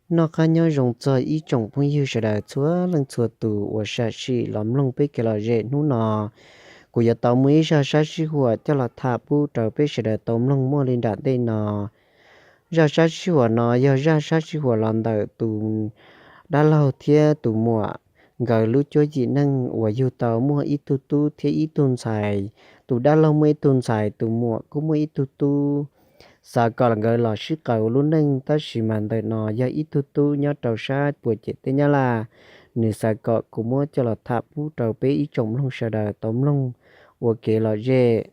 Noj qab nyob zoo txog ib tsoom phooj ywg sawv daws txhua leej txhua tus uas sam sim los mloog peb kev lom zem hnub no. Kuv yuav tau muaj ib zaj sab sij huam coj los tham pub rau peb sawv daws tau mloog muaj li nram ntej no. Zaj sab sij huam no yog zaj sab sij huam los ntawm tus dab laug thiab tus muam nkawd lub cuab yim neej uas yug tau muaj ib tug tub thiab ib tug ntxhais. Tus dab laug muaj ib tug ntxhais, tus muam kuj muaj ib tug tub. Xav kom nkawd los sib qawm ua lub neej, tab sis mas ntawm no yog ib tug tub nyob rau sab puas ciam teb Nyab Laj. Nws xav kom kuv muab coj los tham pub rau peb ib tsoom mloog sawv daws tau mloog ua kev lom zem.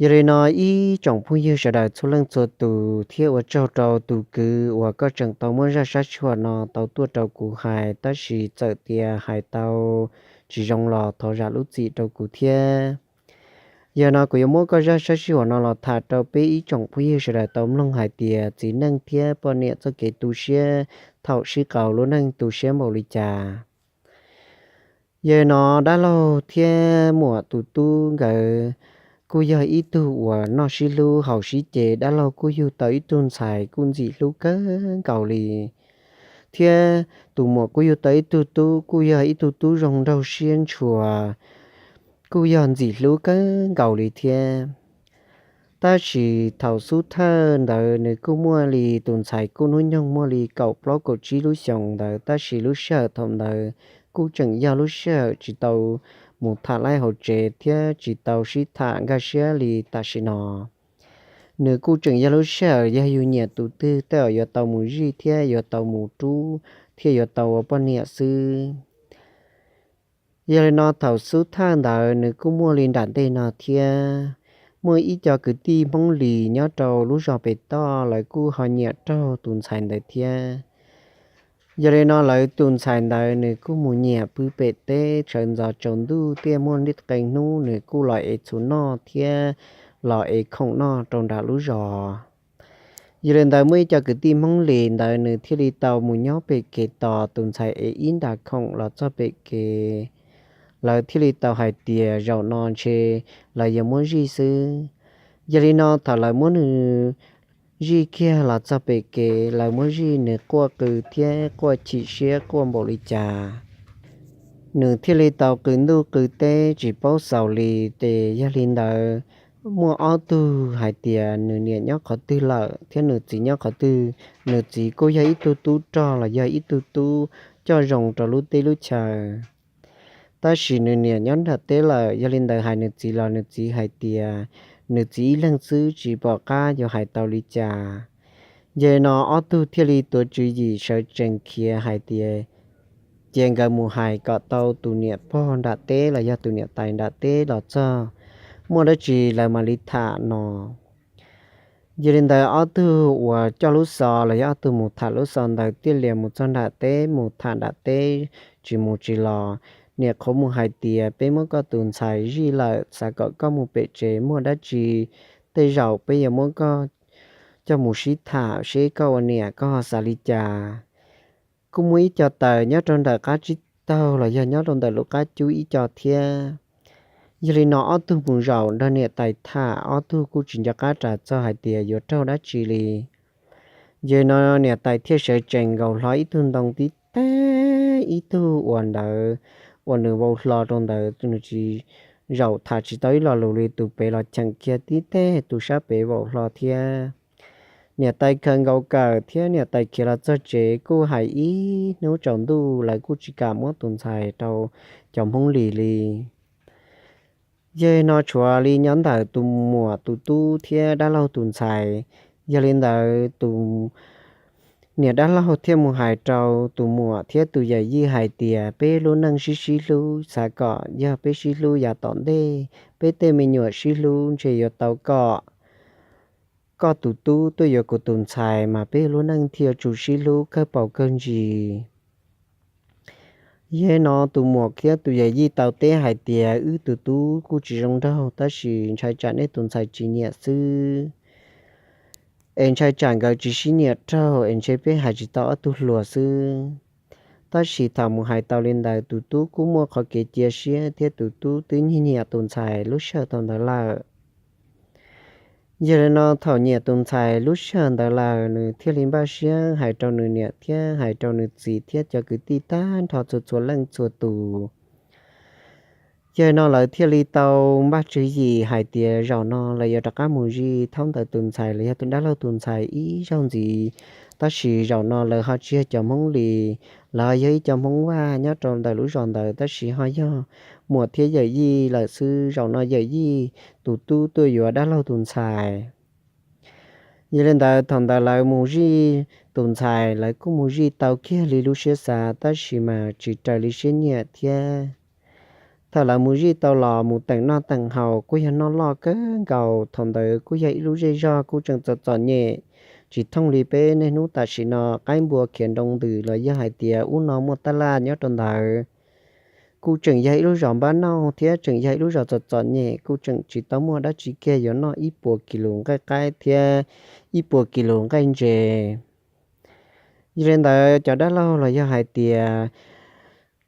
Yog li no ib tsoom phooj ywg sawv daws txhua leej txhua tus, thiab ua tsaug rau tus kwv uas koj tseem tau muab zaj sab sij huam no tau tuaj rau kuv hais, tab sis txawm tias hais tau tsis zoo los thov zam lub txim rau kuv thiab. Yog no kuv yuav muab koj zaj sab sij huam no los tham rau peb ib tsoom phooj ywg sawv daws tau mloog hais tias txiv neej thiab poj niam txoj kev tu siab thaum sib qawm lub neej tu siab npaum li cas. Yog no dab laug thiab muam tus tub nkawd kuj yog ib tug uas noj sib hlub haus sib ces, dab laug kuj yug tau ib tug ntxhais kuj ntxim hlub kawg nkaus li, thiab tus muam kuj yug tau ib tug tub kuj yog ib tug tub zoo nraug siab ntshua, kuj yog ntxim hlub kawg nkaus li thiab. Tab sis thaum xub thawj ntawd nws kuj muaj li tus ntxhais kuj hnub nyoog muaj li kaum plaub kaum tsib lub xyoos ntawd, tab sis lub sij hawm thaum ntawd kuj tseem yog lub sij hawm tsis tau mus tham laib hauv tsev thiab tsis tau sib tham nkag siab li tam sim no. Nws kuj tseem yog lub sij hawm yog yus nyiam tus twg tej zaum yuav tau mus zij thiab yuav tau mus rub thiab yuav tau ua poj niam xwb. Yog li no thaum xub thawj ntawd nws kuj muaj li nram ntej no thiab, muaj ib co kwv tij Hmoob Lis nyob rau lub zos pem toj, lawv kuj ho nyiam raug tus ntxhais ntawd thiab. Yog li no lawv tus ntxhais ntawd nws kuj mus nyiam pw pem teb, sawv ntxov tsaus ntuj thiaj muaj qee hnub nws kuj los ev txhuv noj thiab los ev khoom noj rau nram lub zos. Yog li ntawd muaj ib co kwv tij Hmoob Lis ntawd nws thiaj li tau mus nyob pem kev tos tus ntxhais ev ib nra khoom los txog pem kev. Lawv thiaj li tau hais tias zaum no ntshe lawv yuav muab zij xwb. Yog li no thaum lawv muab nws zij kiag los txog pem kev, lawv muab zij nws quaj qw thiab quaj chim siab quaj npaum li cas. Nws thiaj li tau qw ntuj qw teb tsis paub xaus li. Ces yog li ntawd, muaj ob tug hais tias nws niam nyob qhov twg lawm thiab nws txiv nyob qhov twg. Nws txiv kuj yog ib tug tub rog los yog ib tug tub coj zoo rau lub teb lub chaw, tab sis nws niam nyob nram teb lawm. Yog li ntawd hais nws txiv los nws txiv hais tias nws txiv ib leeg xwb tsis pom qab yuav hais tau li cas. Yog li no ob tug thiaj li tuav tswv yim sawv tsees khiav hais tias cia nkawd mus hais kom tau tus niam pog nram teb los yog tus niam tais nram teb los txog, muaj dab tsi lawv mam li tham no. Yog li ntawd ob tug uas coj lub xov los yog ob tug mus tham lub xov ntawd thiaj li mus txog nram teb, mus tham nram teb tsis mus tsis los. Niam qhuav mus hais tias peb muab koj tus ntxhais zij lawm, xav kom koj mus pem tsev, muaj dab tsi tej zaum peb yuav muab koj coj mus sib tham seb koj ua niam koj ho xav li cas. Kuj muaj ib co taws nyob rau ntawm qab tsib taug los yog nyob rau ntawm lub qab cub ib co thiab. Yog li no ob tug mus zaum nrog niam tais tham, ob tug kuj tsis nco qab ras txog hais tias yuav raug dab tsi li. Yog li no niam tais thiaj sawv tsees nkaus hlo ib tug ntoo tib teg, ib tug uas ntawd uas nws vau hlo rau ntawd, nws tsis, zaum tham tsis tau ib lo lus li, tus pem los cheem kiag tib teg, tus sab pem vau hlo thiab. Niam tais khaws nkaus kawm thiab niam tais khiav los txog tsev kuj hais ib hnub tsaus ntuj, lawv kuj tsis kam muab tus ntxhais rau cov Hmoob Lis li. Yog li no tshuav li nyob ntawm tus muam tus tub thiab dab laug tus ntxhais. Yog li ntawd tus niam dab laug thiaj mus hais rau tus muam thiab tus yawm yij hais tias peb lub neej sib sib hlub, xav kom yog peb sib hlub yav tom ntej, peb tej me nyuam sib hlub ntshe yuav tau kom koj tus tub tuaj yuav kuv tus ntxhais mas peb lub neej thiaj tsuas sib hlub kawg paus kawg ntsis. Yog li no tus muam thiab tus yawm yij tau teb hais tias wb tus tub kuj tsis zoo nraug, tab sis ntshai tsam nej tus ntxhais tsis nyiam xwb, es ntshai tsam nkawd tsis sib nyiam raug, es ntshe peb hais tsis tau ob tug hluas xwb. Tab sis thaum mus hais tau li ntawd tus tub kuj muaj qhov kev cia siab thiab tus tub twb nyiag nyiam tus ntxhais lub sij hawm thaum ntawd lawm. Yog li no thaum nyiam tus ntxhais lub sij hawm ntawd lawm, nws thiaj li npaj siab hais rau nws niam thiab hais rau nws txiv thiab cov kwv tij tag nrho txhua txhua leej txhua tus. Ces no lawv thiaj li tau npaj tswv yim hais tias zaum no lawv yuav rov qab mus zij thaub ntawm tus ntxhais los yog tus dab laug tus ntxhais ib zaug ntxiv, tab sis zaum no lawv ho tsis yog cov Hmoob li, lawv ho yog ib co Hmoob Vaj nyob rau ntawm lub zos ntawd, tab sis ho yog muam thiab yawm yij lawm xwb. Zaum no yawm yij tus tub tuaj yuav dab laug tus ntxhais. Yog li ntawd thaum ntawd lawv mus zij tus ntxhais, lawv kuj mus zij tau kiag li lub siab xav, tab sis mas tsis raws li siab nyiam thiab. Thaum lawv mus zij tau los mus teem noj teem haus kuj yog noj loj kawg nkaus. Thaum ntawd kuj yog ib lub zej zog kuj tseem txom txom nyem, tsis thooj li peb niaj hnub tam sim no qaib npua khiav nroo ntws los yog hais tias ub no muaj tab laj nyob rau ntawd. Kuj tseem yog ib lub zos npab nauj thiab tseem yog ib lub zos txom txom nyem, kuj tseem tsis tau muaj dab tsi kiag yuav noj ib puas kis lus nqaij qaib thiab ib puas kis lus nqaij ntses. Yog li ntawd cov dab laug los yog hais tias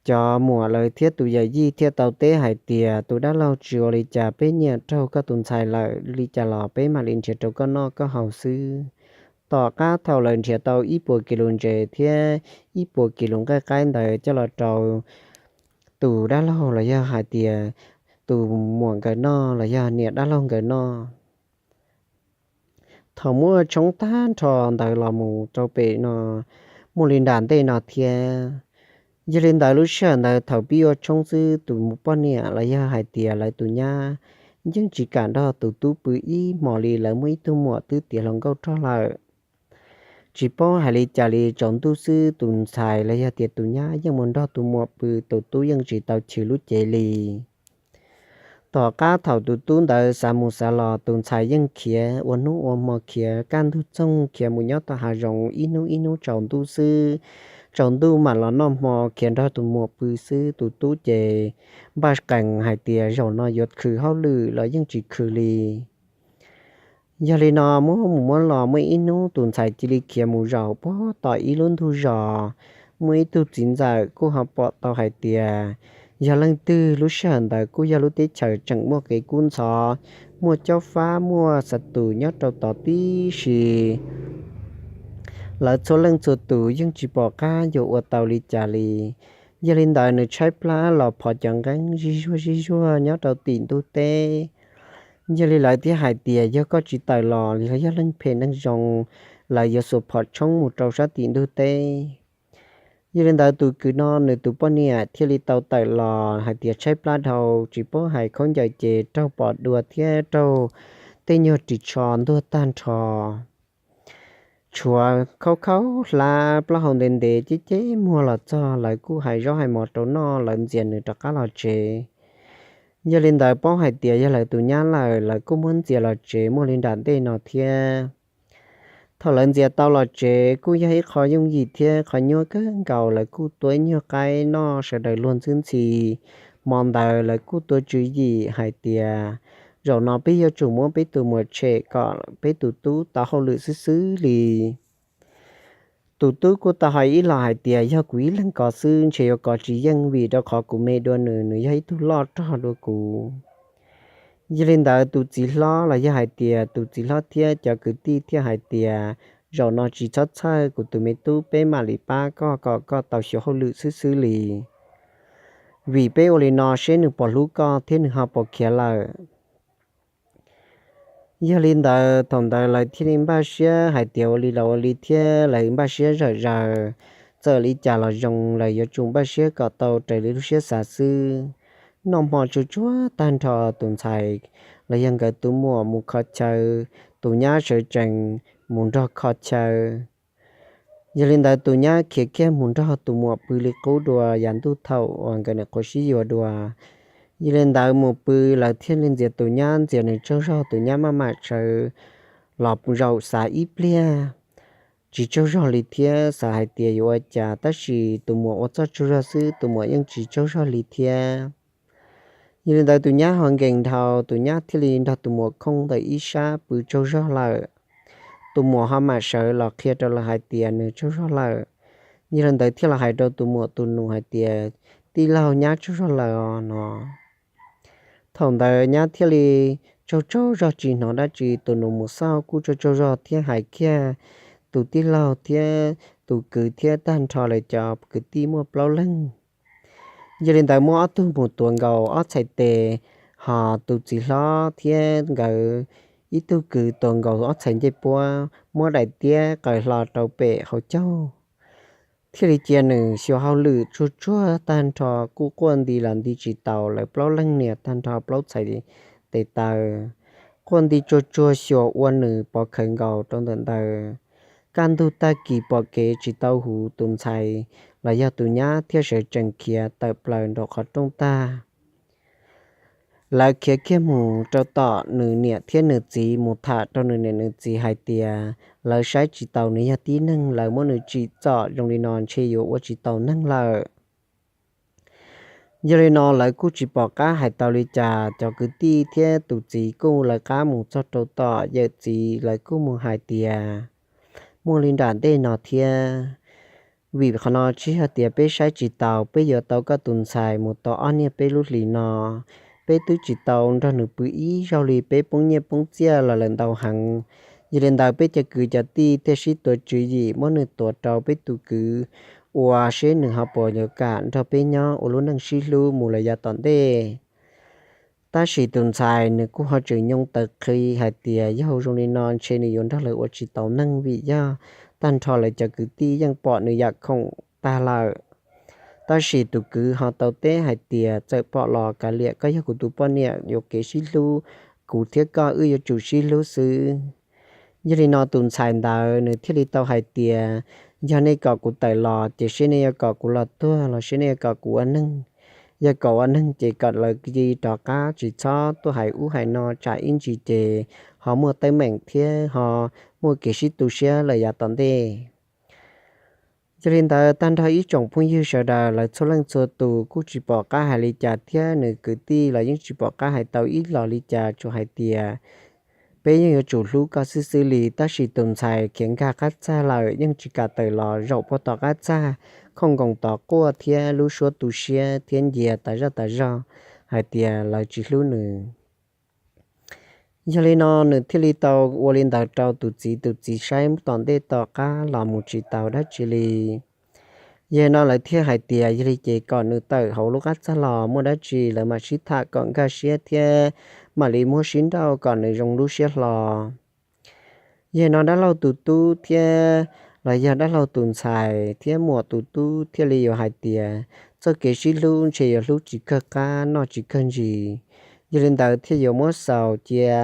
cov muam lawv thiab tus yawm yij thiaj tau teb hais tias, tus dab laug, tsis ua li cas, peb nyiam raug koj tus ntxhais lawm, li cas los peb mam li nrhiav rau koj noj koj haus xwb. Tom qab thaum lawv nrhiav tau ib puas kis lus ntses thiab ib puas kis lus nqaij qaib ntawd coj los rau tus dab laug los yog hais tias tus muam nkawd noj los yog niam dab laug nkawd noj. Thaum muab ua tshoob tag nrho ntawd los mus rau pem no muaj li nram ntej no thiab. Yog li ntawd lub sij hawm ntawd thaum pib ua tshoob xwb tus poj niam los yog hais tias lawv tus nyab yeej tsis kam nrog tus tub pw ib hmos li. Lawv muaj ib tug muam twb tiav hluas nkauj rog lawm, tsis paub hais li cas li, tsaus ntuj xwb tus ntxhais los yog tias tus nyab yeej mus nrog tus muam pw, tus tub yeej tsis tau chwv lub cev li. Tom qab thaum tus tub ntawd xav mus xav los tus ntxhais yeej khiav ua hnub ua hmo, khiav kaj ntug txoog khiav mus nyob tom hav zoov ib hnub ib hnub tsaus ntuj xwb. Tsaus ntuj mam los noj hmo khiav nrog tus muam pw xwb, tus tub ces npaj qees hais tias zaum no yuav khwv hauj lwm los yeej tsis khwv li. Yog li no muab mus muab los muaj ib hnub tus ntxhais cia li khiav mus zaum puag tom ib lub ntug zos. Muaj ib tug txiv ntxawm kuj ho pom tau hais tias yog leej twg. Lub sij hawm ntawd kuj yog lub teb chaws tseem muaj kev kub ntxhov, muaj cob fab muaj xav tus nyob rau tod tib si. Lawv txhua leej txhua tus yeej tsis pom qab yuav ua tau li cas li. Yog li ntawd nws tshaib plab los phov cov nqeeb zij zuag zij zuag nyob rau tim ntug teb. Yog li lawv thiaj hais tias yog koj tsis tawm los los yog leej phem neeg zoo, lawv yuav xuas phom tshoob mus rau sab tim ntug teb. Yog li ntawd tus kwv no nws tus poj niam thiaj li tau tawm los hais tias tshaib plab dhau, tsis paub hais khaub ncaws ces raug pos dua thiab raug tej nyuag ris tsho ntuag tag nrho. Tshuav khaub khaub hlab, plaub hau ntev ntev, ceb ceb muag los txog. Lawv kuj hais zaub hais mov rau noj, lawv ntxias nws rov qab los tsev. Yog li ntawd paub hais tias yog lawv tus nyab lawm, lawv kuj muab ntxias los tsev muaj li nram ntej no thiab. Thaum lawv ntxias tau los tsev kuj yog ib qho yooj yim thiab qhov nyuaj kawg nkaus, lawv kuj tua ib nyuag qaib noj sawv daws luag ntxwb ntxhi. Hmo ntawd lawv kuj tua tswv yim hais tias zaum no peb yuav tsum muab peb tus muam tshem kom peb tus tub tau hauj lwm xwb xwb li. Tus tub kuj tau hais ib los hais tias yog kuv ib leeg kov xwb ntshe yuav kov tsis yeej, vim rau qhov kuv me dua nws, nws yog ib tug loj rog dua kuv. Yog li ntawd tus txiv hlob los yog hais tias tus txiv hlob thiab cov kwv tij thiaj hais tias zaum no tsis txhob txhawj, kuv tus me tub, peb mam li pab koj kom koj tau xyuas hauj lwm xwb xwb li. Vim peb ua li no seb nws puas hlub koj thiab nws ho puas khiav lawm. Yog li ntawd thaum ntawd lawv thiaj li npaj siab hais tias ua li los ua li thiab, lawv npaj siab zawm zaws. Txawm li cas los zoo, lawv yuav tsum npaj siab kom tau raws li lub siab xav xwb. Noj hmo tsuag tsuag tag nrho, tus ntxhais los yog nkawd tus muam mus kho chaw, tus nyab sawv tsees mus nrog kho chaw. Yog li ntawd tus nyab khiav kiag mus nrog tus muam pw li qub dua yav ntuj thaum uas nkawd nyuam qhuav sib yuav dua. Yog li ntawd mus pw, lawv thiaj li ntxias tus nyab, ntxias nws tsaug zog, tus nyab maj mam sawv los zaum xav ib pliag, tsis tsaug zog li thiab, xav hais tias yuav ua cas, tab sis tus muam ua txoj tsaug zog xwb, tus muam yeej tsis tsaug zog li thiab. Yog li ntawd tus nyab ho nkees dhau, tus nyab thiaj li nrog tus muam khooj ntawm ib sab pw tsaug zog lawm. Tus muam ho mam sawv los qhia rau lawv hais tias nws tsaug zog lawm. Yog li ntawd thiaj los hais rau tus muam tus nus hais tias tij laug, nyab tsaug zog lawm os no. Thaum ntawd nyab thiaj li tsaug tsaug zog tsis hnov dab tsi. Tus nus mus xauj kuj tsaug tsaug zog thiab hais kiag tus tij laug thiab tus kwv thiab tag nrho lawv cov kwv tij muaj plaub leeg. Yog li ntawd muab ob tug mus tuav nkaus ob txhais tes, hos tus txiv hlob thiab nkawd ib tug kwv tuav nkaus ob txhais ncej puab, muab daim tiab qaws hlo rau pem hauv caug, thiaj li cia nws xyuas hauj lwm tsuag tsuag tag nrho kuj quaj nti los nti tsis taus. Lawv plaub leeg niam tag nrho plaub txhais tes taw, quaj nti tsuag tsuag xyuas ua nws pov khawv nkaus rau ntawm ntawd. Kaj ntug tag kis pom kev tsis tau huv, tus ntxhais los yog tus nyab thiaj sawv tsees khiav tawm plaws nraum qhov rooj tag. Lawv khiav kiag mus rau tom nws niam thiab nws txiv, mus tham rau nws niam nws txiv hais tias lawv saib tsis taus nws yog tib neeg, lawv muab nws tsim txom zoo li no ntshe yuav ua tsis taus neeg lawm. Yog li no lawv kuj tsis pom qab hais tau li cas, cov kwv tij thiab tus txiv kuj lawv qab mus txog rau tom yawm txiv, lawv kuj mus hais tias muaj li nram ntej no thiab. Vim qhov no tsis yog tias peb saib tsis taus, peb yuav tau koj tus ntxhais mus tau ob niag peb lub hlis no, peb twb tsis tau nrog nws pw ib zaug li, peb poob nyiaj poob txiaj los lawm ntau heev. Yog li ntawd peb cov kwv cov tij thiaj sib tuav tswv yim muab nws tuav rau peb tus kwv ua seb nws ho puas yuav kam nrog peb nyob ua lub neej sib hlub mus lawm yav tom ntej. Tab sis tus ntxhais nws kuj ho tseem nyoo taw qhi hais tias yog zoo li no ntshe nws yuav nrog lawv ua tsis taus neeg, vim yog tag nrho lawv cov kwv tij yeej pom nws yam khoom tag lawm. Tab sis tus kwv ho tau teb hais tias txawm pom los kav liam, koj yog kuv tus poj niam, yuav kev sib hlub, kuv thiab koj wb yuav tsum sib hlub xwb. Yog li no tus ntxhais ntawd nws thiaj li tau hais tias yog nej kom kuv tawm los ces seb nej yuav kom kuv los tuag los seb nej yuav kom kuv ua neeg. Yog kom ua neeg ces kom lawv cia li rov qab, tsis txhob tuaj hais ub hais no, tsam ib ntsis ces ho muaj teeb meem thiab ho muaj kev sib tu siab lawm yav tom ntej. Yog li ntawd tag nrho ib tsoom phooj ywg sawv daws lawv txhua leej txhua tus kuj tsis pom qab hais li cas thiab nws kwv tij los yeej tsis pom qab hais tau ib los li cas, tsuas hais tias peb yeej yuav tsum hlub koj xwb xwb li. Tab sis tus ntxhais khiav nkag qab txag lawm yeej tsis kam tawm los, zaum puag tom qab txag, khooj nkoos tod quaj thiab lub suab tu siab thiab ncia tas zaj tas zog hais tias lawv tsis hlub nws. Yog li no nws thiaj li tau ua li ntawd rau tus txiv, tus txiv saib tom ntej tom qab los mus tsis tau dab tsi li. Yog li no lawv thiaj hais tias yog li ces kom nws tawm hauv lub qab txag los, muaj dab tsi lawv mam sib tham kom nkag siab thiab mam li muab sib nrauj kom nws zoo lub siab hlo. Yog li no dab laug tus tub thiab los yog dab laug tus ntxhais thiab muam tus tub thiaj li yuav hais tias txoj kev sib hlub ntshe yuav hlub tsis kawg qab noj tsis kawg ntsis. Yog li ntawd thiaj yuav muab xaus cia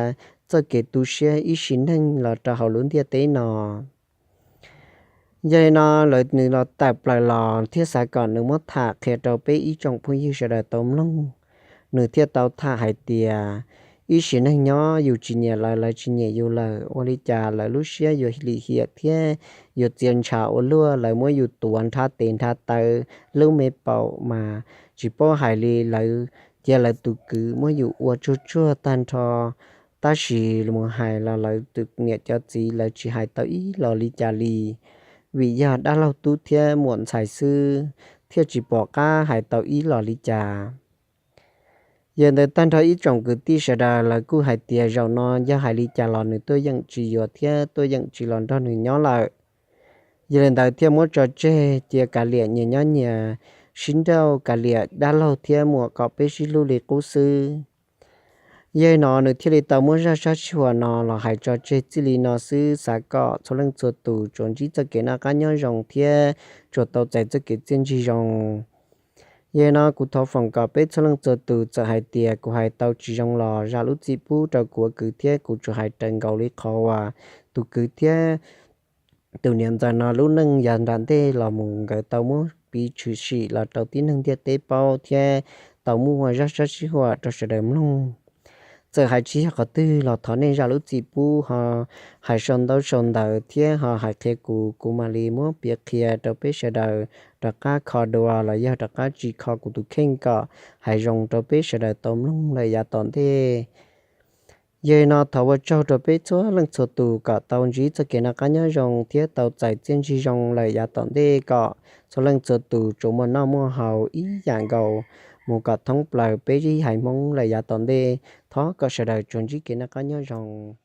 txoj kev tu siab ib sim neej los rau hauv lub ntiaj teb no. Yog li no lawv nws los tawm plaws los thiab xav kom nws muab tham qhia rau peb ib tsoom phooj ywg sawv daws tau mloog. Nws thiaj tau tham hais tias ib sim neej nyob yus tsis nyiam lawv, lawv tsis nyiam yus lawm, ua li cas lawv lub siab yuav lim hiam thiab yuav txia ntshav ua luaj, lawv muab yus tuav nrhav tes nrhav taw, lub me paum mas tsis paub hais li, lawv cia lawv tus kwv muab yus ua tsuag tsuag tag nrho. Tab sis mus hais los lawv tus niam cov txiv lawv tsis hais tau ib los li cas li, vim yog dab laug tub thiab muam ntxhais xwb thiaj tsis pom qab hais tau ib los li cas. Yog li ntawd tag nrho ib tsoom kwv tij sawv daws lawv kuj hais tias zaum no yog hais li cas los nws tuaj yeem tsis yuav thiab tuaj yeem tsis los nrog nws nyob lawm. Yog li ntawd thiaj muab tso tseg cia kav liam nyias nyob nyias sib nrauj, kav liam dab laug thiab muam kom peb sib hlub li qub xwb. Yog li no nws thiaj li tau muab zaj sab sij huam no los hais tso tseg txij li no xwb, xav kom txhua leej txhua tus tsuas ntsib txoj kev noj qab nyob zoo thiab tsuas tau txais txoj kev txiaj ntsig zoo. Yog li no kuv thov foom kom peb txhua leej txhua tus, txawm hais tias kuv hais tau tsis zoo los zam lub txim pub rau kuv ua kwv thiab kuv tsuas hais raws nkaus li qhov uas tus kwv thiab tus niam ntxawm no lub neej yav nram ntej los mus nkawd tau muab piv tshwm sim los rau tib neeg ntiaj teb paub thiab tau muaj zaj sab sij huam rau sawv daws mloog. Txawm hais tsis yog qhov twg los thov nej zam lub txim pub ho hais sau ntaub sau ntawv thiab ho hais qhia kuv, kuv mam li muab piav qhia rau peb sawv daws rov qab kho dua los yog rov qab tsis kho kuv tus kheej kom hais zoo rau peb sawv daws tau mloog lawm yav tom ntej. Yog li no thov ua tsaug rau peb txhua leej txhua tus kom tau ntsib txoj kev noj qab nyob zoo thiab tau txais txiaj ntsig zoo lawm yav tom ntej, kom txhua leej txhua tus tsuas muaj noj muaj haus ib yam nkaus, mus kom thoob plaws peb zeb haiv Hmoob lawm yav tom ntej. Thov kom sawv daws tsuas ntsib kev noj qab nyob zoo.